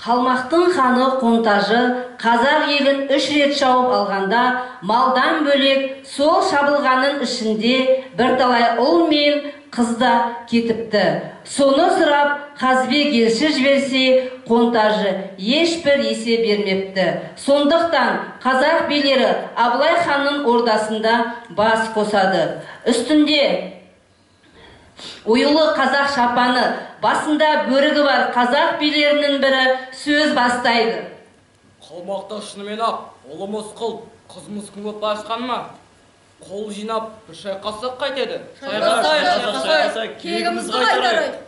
Қалмақтың ханы Қонтажы қазақ елін 3 рет шауып алғанда, малдан бөлек сол шабылғанның ішінде бірталай ұл мен қыз да кетіпті. Соны сұрап Қазбек елші жіберсе, Қонтажы ешбір есе бермепті. Сондықтан қазақ билері Абылай ханның ордасында бас қосады. Үстінде оюлы қазақ шапаны, басында бөрігі бар қазақ билерінің бірі сөз бастайды. Қалмақта шынымен ақ ұлымыз құл, қызымыз күң болып бара жатқаны ма? Қол жинап бір шайқассақ қайтеді? Шайқасайық, кегімізді қайтарайық.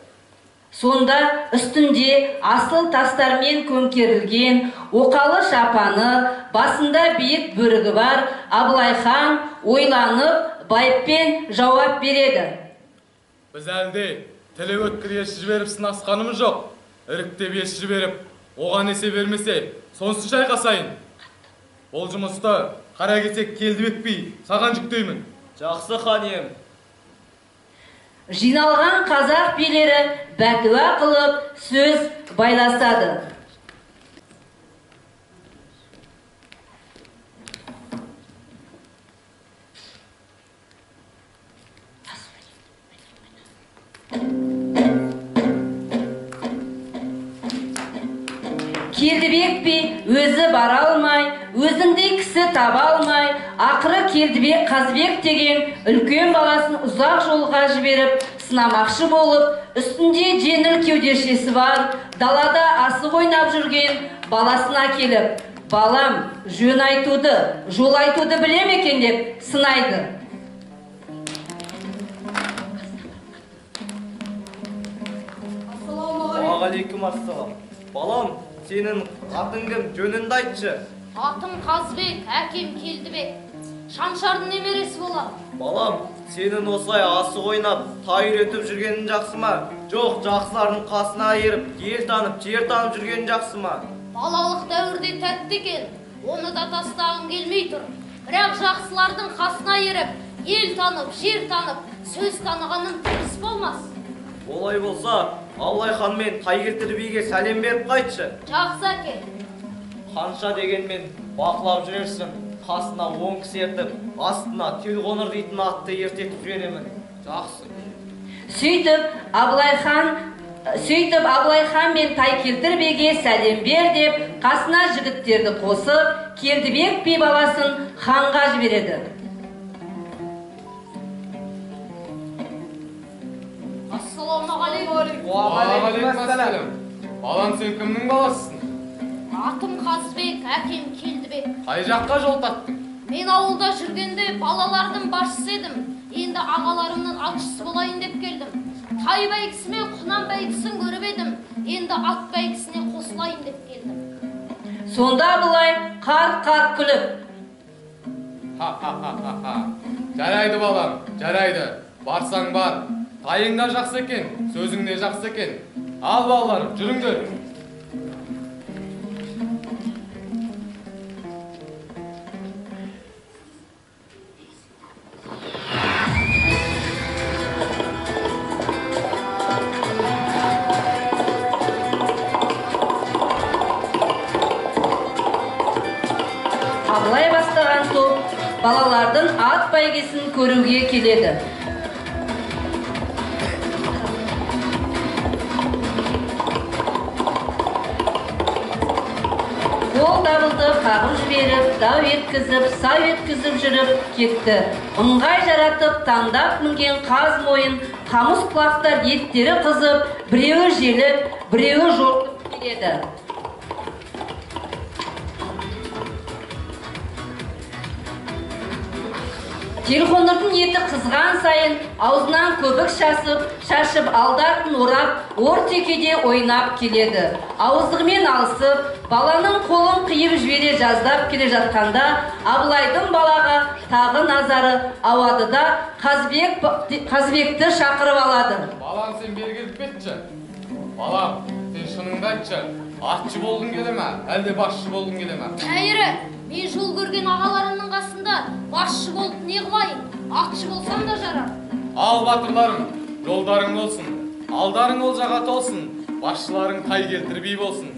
Сонда үстінде асыл тастармен көмкерілген оқалы шапаны, басында биік бөрігі бар Абылай хан ойланып байыппен жауап береді. Біз әлде тілі өткір елші жіберіп сынасқанымыз жоқ. Іріктеп елші жіберіп, оған есе бермесе, сонысы шайқасайын. Ол жұмысты Қаракесек Келдібек би саған жүктеймін. Жақсы, хан ием. Жиналған қазақ билері бәтуа қылып сөз байласады. Келдібек би өзі бара алмай, өзіндей кісі таба алмай, ақыры Келдібек Қазбек деген үлкен баласын ұзақ жолға жіберіп, сынамақшы болып, үстінде жеңіл кеудешесі бар, далада асық ойнап жүрген баласына келіп, балам, жөн айтуды, жол айтуды біле ме екен деп сынайды. Уағалейкум ассалам. Балам, сенің атың кім? Жөніңді айтшы. Атым Қазбек, әкем Келдібек. Шаншардың немересі болам. Балам, сенің осылай асық ойнап, тай үйретіп жүргенің жақсы ма? Жоқ, жақсылардың қасына еріп, ел танып, жер танып жүргенің жақсы ма? Балалық дәуірде тәтті екен, оны да тастағым келмей тұр. Бірақ жақсылардың қасына еріп, ел танып, жер танып, сөз танығаным теріс болмас. Олай болса, Абылай хан мен Тайкелтір биге сәлем беріп қайтшы. Жақсы, әке. Қанша дегенмен бақылап жүрерсің, қасына 10 кісі ертіп, астына Телқоңыр дейтін атты ертетіп жіберемін. Жақсы. Сөйтіп Абылай хан мен Тайкелтір биге сәлем бер деп, қасына жігіттерді қосып, Келдібек би баласын ханға жібереді. Ассалаумағалейкум. Уағалейкум ассалам. Балам, сен кімнің баласысың? Атым Қазбек, әкем Келдібек. Қай жаққа жол тарттың? Мен ауылда жүргенде балалардың басшысы едім. Енді ағаларымның атшысы болайын деп келдім. Тай бәйгісі мен құнан бәйгісін көріп едім. Енді ат бәйгісіне қосылайын деп келдім. Сонда Абылай қарқ-қарқ күліп, Ха-ха-ха-ха. Жарайды, балам, жарайды. Барсаң бар. Тайың да жақсы екен, сөзің де жақсы екен. Ал балаларым, жүріңдер. Абылай бастаған топ балалардың ат бәйгесін көруге келеді. Қол дабылды қағып жіберіп, дау еткізіп, сау еткізіп жүріп кетті. Ыңғай жаратып, таңдап мінген қаз мойын, қамыс құлақтар еттері қызып, біреуі желіп, біреуі жортып келеді. Телқоңырдың еті қызған сайын аузынан көбік шашып, алды-артын орап, ор текеде ойнап келеді. Ауыздығымен алысып, баланың қолын қиып жібере жаздап келе жатқанда, Абылайдың балаға тағы назары ауады да Қазбекті шақырып алады. Балам, сен бері келіп кетші. Балам, сен шыныңды айтшы. Атшы болғың келе ме, әлде басшы болғың келе ме? Тәйірі, мен жол көрген ағаларымның қасында басшы болып не қылайын? Атшы болсам да жарар. Ал батырларым, жолдарың болсын, алдарың олжаға толсын, басшыларың Тайкелтір би болсын.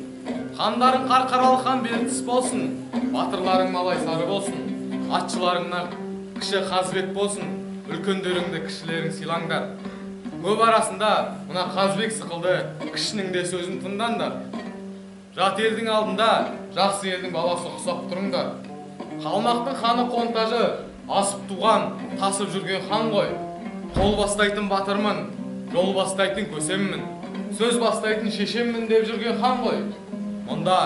Хандарың Қарқаралы хан Бертіс болсын, батырларың Малайсары болсын, атшыларыңнан кіші Қазыбек болсын, үлкендеріңді кішілерің сыйлаңдар. Көп арасында мына Қазыбек сықылды кішінің де сөзін тыңдаңдар. Жат елдің алдында жақсы елдің баласы ұқсап тұрыңдар. Қалмақтың ханы Қонтажы асып туған, тасып жүрген хан ғой. Қол бастайтын батырмын, жол бастайтын көсеммін, сөз бастайтын шешеммін деп жүрген хан ғой. Мұнда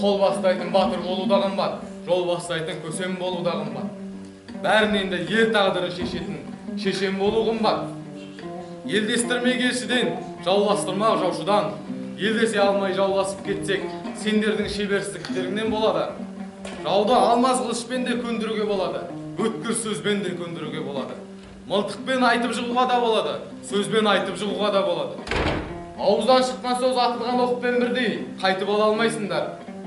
қол бастайтын батыр болу да қымбат, жол бастайтын көсем болу да қымбат. Бәрінен де ел тағдырын шешетін шешем болу қымбат. Елдестірмек елшіден, жауластырмақ жаушыдан. Елдесе алмай жауласып кетсек, сендердің шеберсіздіктеріңнен болады. Жауды алмаз қылышпен де көндіруге болады, өткір сөзбен де көндіруге болады. Мылтықпен айтып жығуға да болады, сөзбен айтып жығуға да болады. Ауыздан шыққан сөз атылған оқпен бірдей, қайтып ала алмайсыңдар.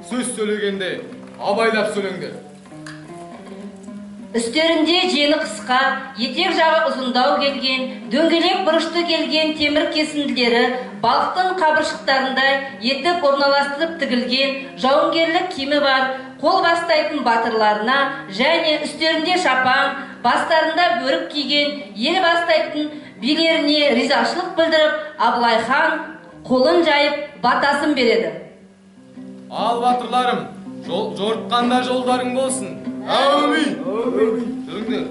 Сөз сөйлегенде абайлап сөйлеңдер. Үстерінде жеңі қысқа, етек жағы ұзындау келген, дөңгелек бұрышты келген темір кесінділері балықтың қабыршықтарындай етіп орналастырып тігілген жауынгерлік киімі бар, қол бастайтын батырларына және үстерінде шапан, бастарында бөрік киген ел бастайтын билеріне ризашылық білдіріп, Абылай хан қолын жайып батасын береді. Ал батырларым, жортқанда жолдарың болсын. Әумин! Жүріңдер.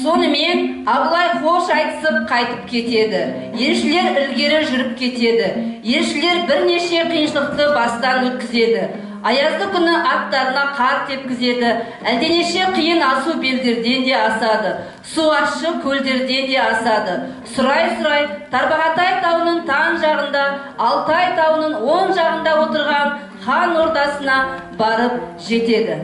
Сонымен Абылай қош айтысып қайтып кетеді. Елшілер ілгері жүріп кетеді. Елшілер бірнеше қиыншылықты бастан өткізеді. Аязды күні аттарына қар тепкізеді. Әлденеше қиын асу белдерден де асады. Су ащы көлдерден де асады. Сұрай-сұрай Тарбағатай тауының таң жағында, Алтай тауының оң жағында отырған хан ордасына барып жетеді.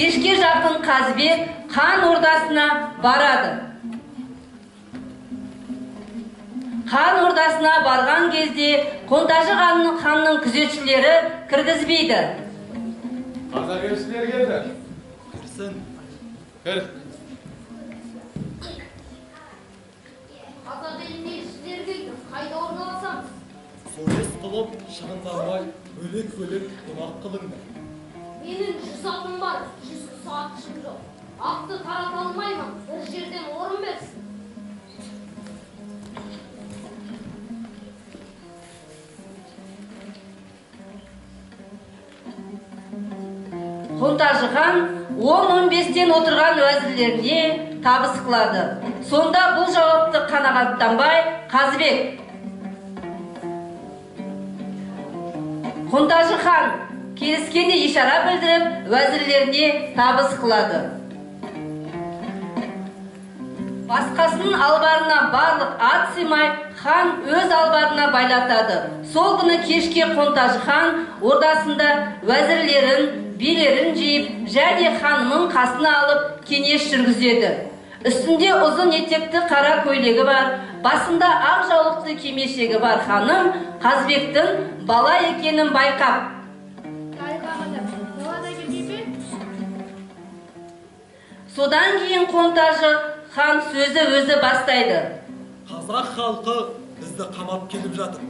Кешке жақын Қазыбек хан ордасына барады. Хан ордасына барған кезде Қонтажы ханның күзетшілері кіргізбейді. Қазақ елшілері келді. Кірсін. Кір. Қазақ еліне елшілер келді. Қайда орналасамыз? Сойыс қылып, шығынданбай, бөлек-бөлек қонақ қылыңдар. Менің 100 атым бар, 100 кісі атшым жоқ. Атты тарата алмаймын, бір жерден орын берсін. Қонтажы хан 10-15-тен отырған уәзірлеріне табыс қылады. Сонда бұл жауапты қанағаттанбай Қазыбек: Қонтажы хан келіскенде ишара білдіріп, уәзірлеріне табыс қылады. Басқасының албарына барлық ат сыймай, хан өз албарына байлатады. Сол күні кешке Қонтажы хан ордасында уәзірлерін, билерін жиып, және ханымын қасына алып кеңес жүргізеді. Үстінде ұзын етекті қара көйлегі бар, басында ақ жаулықты кимешегі бар ханым Қазыбектің бала екенін байқап, содан кейін Қонтажы хан сөзі өзі бастайды. Қазақ халқы бізді қамап келіп жатыр.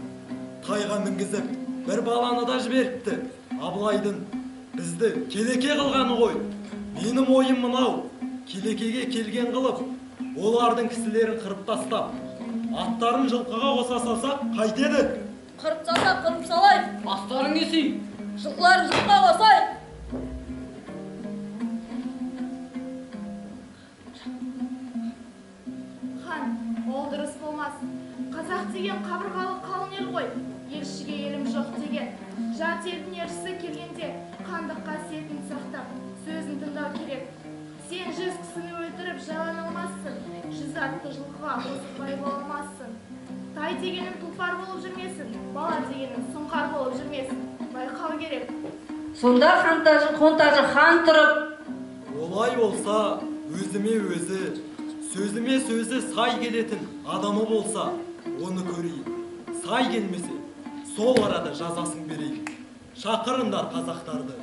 Тайға мінгізіп, бір баланы да жіберіпті. Абылайдың бізді келеке қылғаны ғой. Менің ойым мынау, келекеге келген қылып, олардың кісілерін қырып тастап, аттарын жылқыға қоса салсақ қайтеді? Қырып салсақ қырып салайық. Бастарын кесейік. Жылқыларын жылқыға қосайық. Хан, ол дұрыс болмас. Қазақ деген қабырғалы қалың ел ғой. Елшіге елім жоқ деген. Жат елдің елшісі келгенде қандық қасиетін сақтап, сөзін тыңдау керек. Сен 100 кісіні өлтіріп жалан алмассың, 100 атты жылқыға қосып бай бола алмассың. Тай дегенің тұлпар болып жүрмесін, бала дегенің сұңқар болып жүрмесін. Байқау керек. Сонда Қонтажы хан тұрып, олай болса, өзіме өзі, сөзіме сөзі сай келетін адамы болса, оны көрейін. Сай келмесе, сол арада жазасын берейін. Шақырыңдар қазақтарды.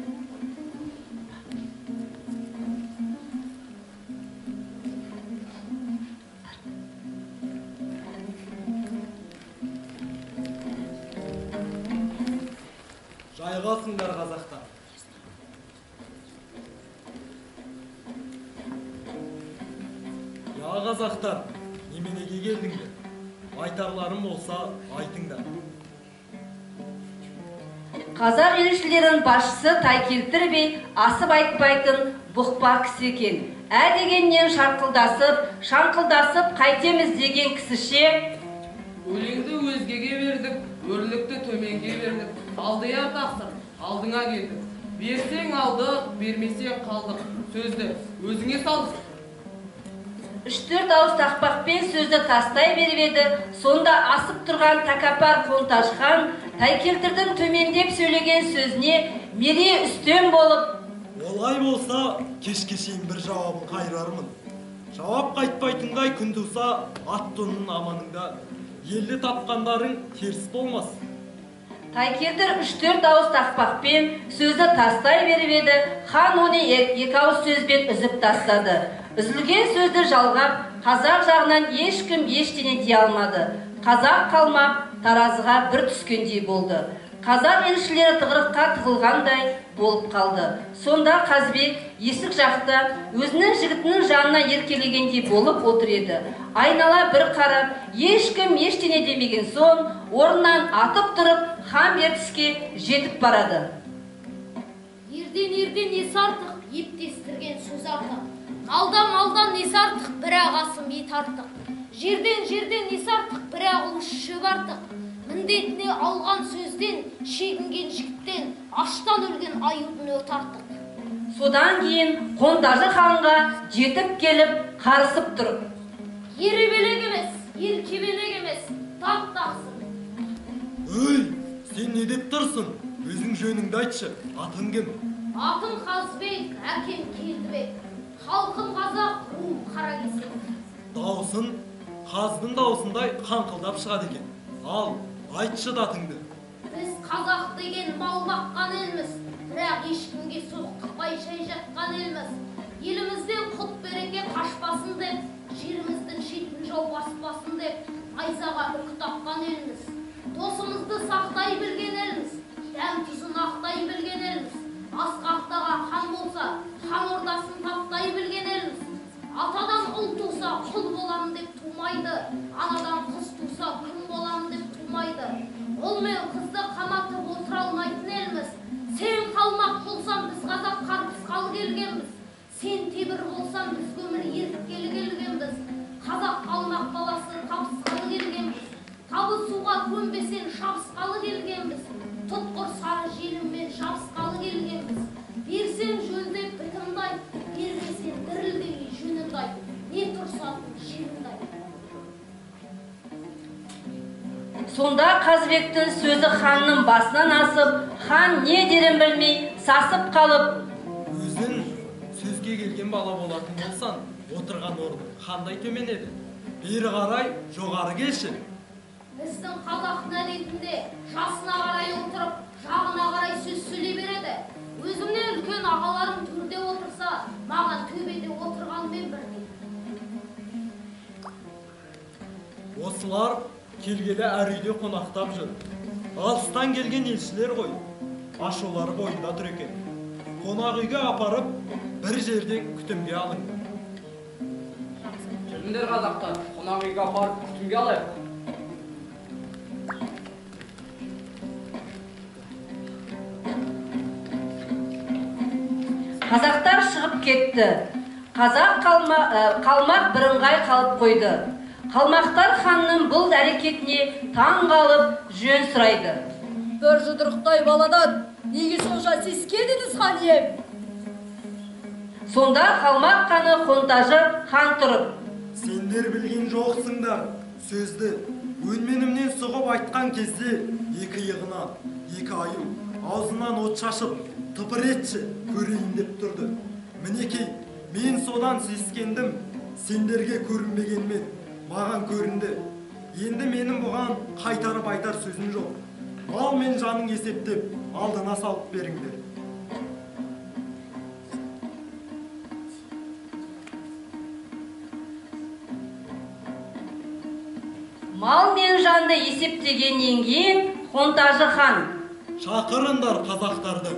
Жайғасыңдар, қазақтар. Я, қазақтар, неменеге келдіңдер? Айтарларым болса, айтыңдар. Қазақ елшілерінің басшысы Тайкелтір би асып айтпайтын бұқпа кісі екен. Ә дегеннен шарқылдасып, шаңқылдасып қайтеміз деген кісіше. Өлеңді өзгеге бердік, өрлікті төменге бердік. Алдияр тақсыр, алдыңа келдік. Берсең алдық, бермесең қалдық. Сөзді өзіңе салдық. 3-4 ауыз тақпақпен сөзді тастай беріп еді, сонда асып тұрған тәкаппар Қонтаж хан Тайкелтірдің төмендеп сөйлеген сөзіне мерей үстем болып, олай болса, кешке шейін бір жауабын қайырармын. Жауап қайтпайтындай күн туса, ат тонның аманыңда елді тапқандарың теріс болмас. Тайкелтір 3-4 ауыз тақпақпен сөзді тастай беріп еді, хан оны 2 ауыз сөзбен үзіп тастады. Үзілген сөзді жалғап, қазақ жағынан ешкім ештеңе дей алмады. Қазақ қалмақ таразыға бір түскендей болды. Қазақ елшілері тығырыққа тығылғандай болып қалды. Сонда Қазбек есік жақта өзінің жігітінің жанына еркелегендей болып отыр еді. Айнала бір қарап, ешкім ештеңе демеген соң, орнынан атып тұрып, хан Бертіске жетіп барады. Ерден ерден несі артық, ептестірген сөз артық. Малдан-малдан несі артық, бір ағасым ет артық. Жерден жерден несі артық, бір ақ шөп артық. Міндетіне алған сөзден, шегінген жігіттен, аштан өлген аюдың өті артық. Содан кейін Қонтажы ханға жетіп келіп, қарысып тұрып, Еребелек емес, еркебелек емес, тап тақсыр. Өй, сен не деп тұрсың? Өзің жөніңді айтшы, атың кім? Атым Қазбек, әкем Келдібек. Халқым қазақ, руым Қаракесек. Даусын қаздың даусындай қаңқылдап шығады екен. Ал, айтшы датыңды. Біз қазақ деген мал баққан елміз, бірақ ешкімге соқтықпай шай жатқан елміз. Елімізден құт береке қашпасын деп, жеріміздің шетін жау баспасын деп, найзаға үкі таққан елміз. Досымызды сақтай білген елміз, дәм тұзын ақтай білген елміз. Асқақтаған хан болса, хан ордасын таптай білген елміз. Атадан ұл туса, құл боламын деп тумайды, анадан қыз туса, күн боламын деп тумайды. Ұл мен қызды қаматып отыра алмайтын елміз. Сен қалмақ болсаң, біз қазақ қарбызқалы келгенбіз. Сен темір болсаң, біз көмір еріткелі келгенбіз. Қазақ қалмақ баласы табысқалы келгенбіз. Табысуға көнбесең, шабысқалы келгенбіз. Тұтқыр сары желіммен жабысқалы келгенбіз. Берсең жөндеп бітімді айт, бермесең дірілдемей жөніңді айт, не тұрсатын жеріңді айт. Сонда Қазбектің сөзі ханның басынан асып, хан не дерін білмей сасып қалып, Өзің сөзге келген бала болатын болсаң, отырған орның қандай төмен еді? Бері қарай жоғары келші. Біздің қазақтың әдетінде жасына қарай отырып, жағына қарай сөз сөйлей береді. Өзімнен үлкен ағаларым төрде отырса, маған төбеде отырғанмен бірдей. Осылар келгелі әр үйде қонақтап жүр. Алыстан келген елшілер ғой, ашулары бойында тұр екен. Қонақ үйге апарып, бір жерде күтімге алыңдар. Жүріңдер қазақтар, қонақ үйге апарып күтімге алайық. Қазақтар шығып кетті. Қазақ қалмақ бірыңғай қалып қойды. Қалмақтар ханның бұл әрекетіне таң қалып жөн сұрайды. Бір жұдырықтай баладан неге сонша сескендіңіз, хан ием? Сонда қалмақ ханы Қонтажы хан тұрып, Сендер білген жоқсыңдар. Сөзді өнменімнен сұғып айтқан кезде екі иығынан екі аю аузынан от шашып тыпыр етші көрейін деп тұрды. Мінекей, мен содан сескендім, сендерге көрінбегенмен маған көрінді. Енді менің бұған қайтарып айтар сөзім жоқ. Мал мен жаның есептеп алдына салып беріңдер. Мал мен жанды есептегеннен кейін Қонтажы хан: Шақырыңдар қазақтарды.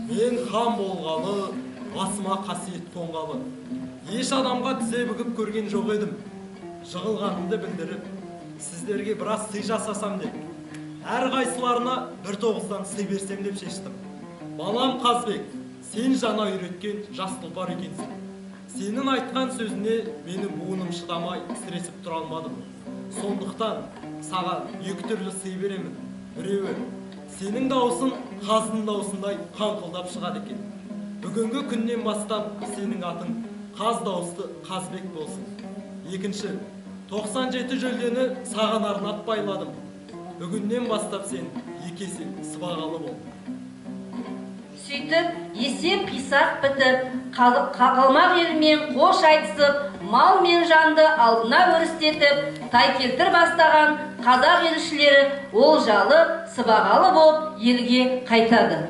Мен хан болғалы, басыма қасиет қонғалы, еш адамға тізе бүгіп көрген жоқ едім. Жығылғанымды білдіріп, сіздерге біраз сый жасасам деп, әрқайсыларына бір тоғыздан сый берсем деп шештім. Балам Қазбек, сен жаңа үйреткен жас тұлпар екенсің. Сенің айтқан сөзіне менің буыным шыдамай сіресіп тұра алмадым. Сондықтан саған екі түрлі сый беремін. Біреуі, сенің дауысың қаздың дауысындай қаңқылдап шығады екен. Бүгінгі күннен бастап сенің атың қаз дауысты Қазбек болсын. Екінші, 97 жүлдені саған арнап байладым. Бүгіннен бастап сен екі есе сыбағалы бол. Сөйтіп, есеп қисақ бітіп, қалмақ елмен қош айтысып, мал мен жанды алдына өрістетіп, тайкелтір бастаған қазақ елшілері олжалы, сыбағалы болып елге қайтады.